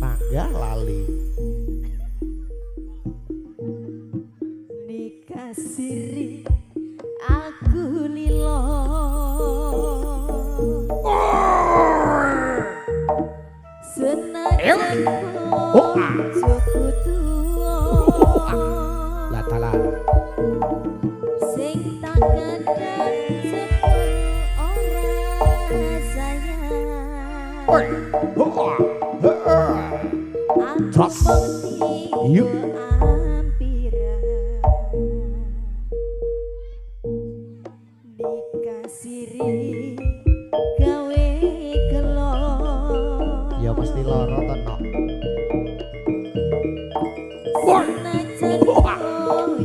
Tangga lali. Nikah siri aku lilo. Senajan bojoku tuwa. Lah dalah. Sing tak kandhang jebul ora sayang. Aku Jos. mung Yuk. ampiran. Nikah siri gawe gelo. Ya mesti lara to, Nok. Senajan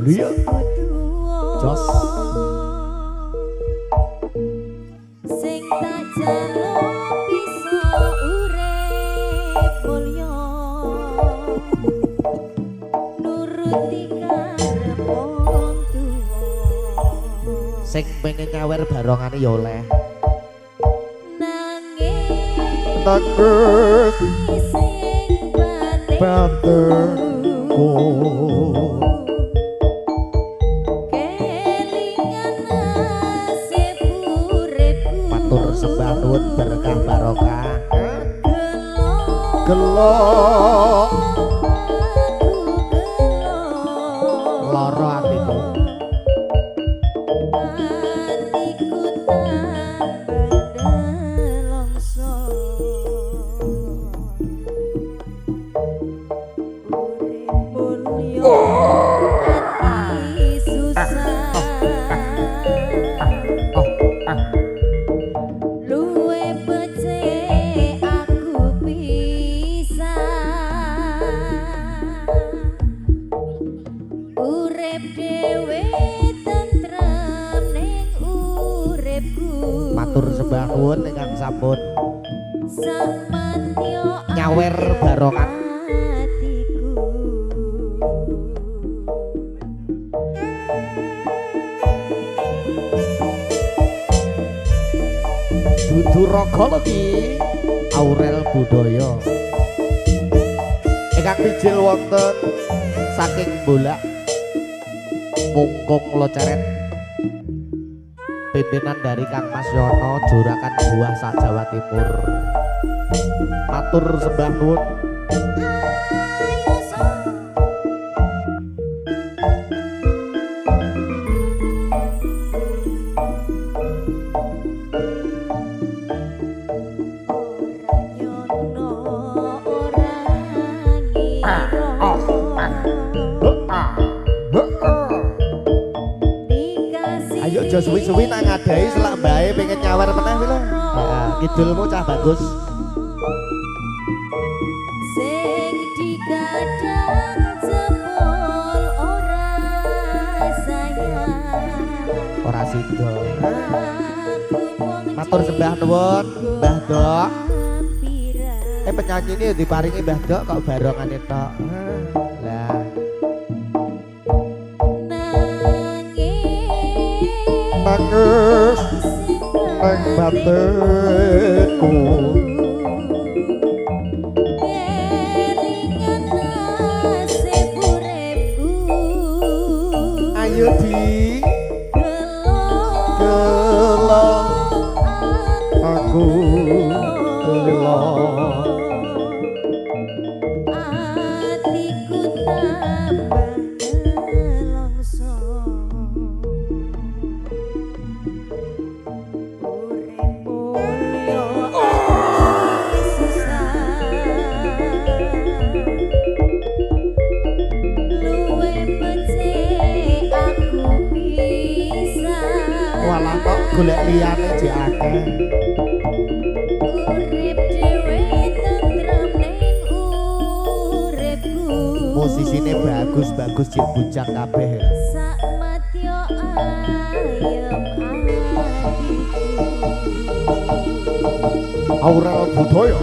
Iya. bojoku tuwa. Jos. Sing tak jaluk bisa urip mulya. Nuruti karep wong tuwa. Sing pengen nyawer barongane ya oleh. Nanging Nanging sing batinku batinku kelingan nasib uripku. Matur sembah nuwun berkah barokah. Gelo Gelo aku gelo. Lara atiku. Atiku tambah nelongso. Urip mulya ati susah. Luwe becik aku pisah. Urip dhewe tentrem ning uripku. Matur sembah nuwun ingkang sampun Samadya nyawer barongan. atiku. Dudu raga lho ki Aurel Budaya. Ingkang mijil wonten saking Bolak Mungkung Loceret. Pimpinan dari Kang Mas Yono Jurakan Buah sak Jawa Timur. Matur sembah nuwun. Ayo so. Ora nyono ora ngira. Dikasih Ayo aja suwi-suwi nang ngadahi selak mbae pengen nyawer meneh kuwi lho. Heeh, kidulmu cah bagus. Sing digadang jebul ora sayang. Ora sida. Aku mung Matur sembah nuwun, Mbah Dok. ampiran. Penyanyi ini diparingi Mbah Dok kok barongane tok. Lah, Nanging nangis sing nang batinku. Kelingan nasib uripku. Ayo di Gelo gelo aku aku gelo. Atiku tambah nelongso. Urip mulya ati susah. Luwe becik aku pisah. Walah kok golek liyane jek akeh. Urip dhewe tentrem ning uripku. Posisine bagus-bagus jek bujang kabeh. Sakmadya ayem atiku. Aurel Budaya.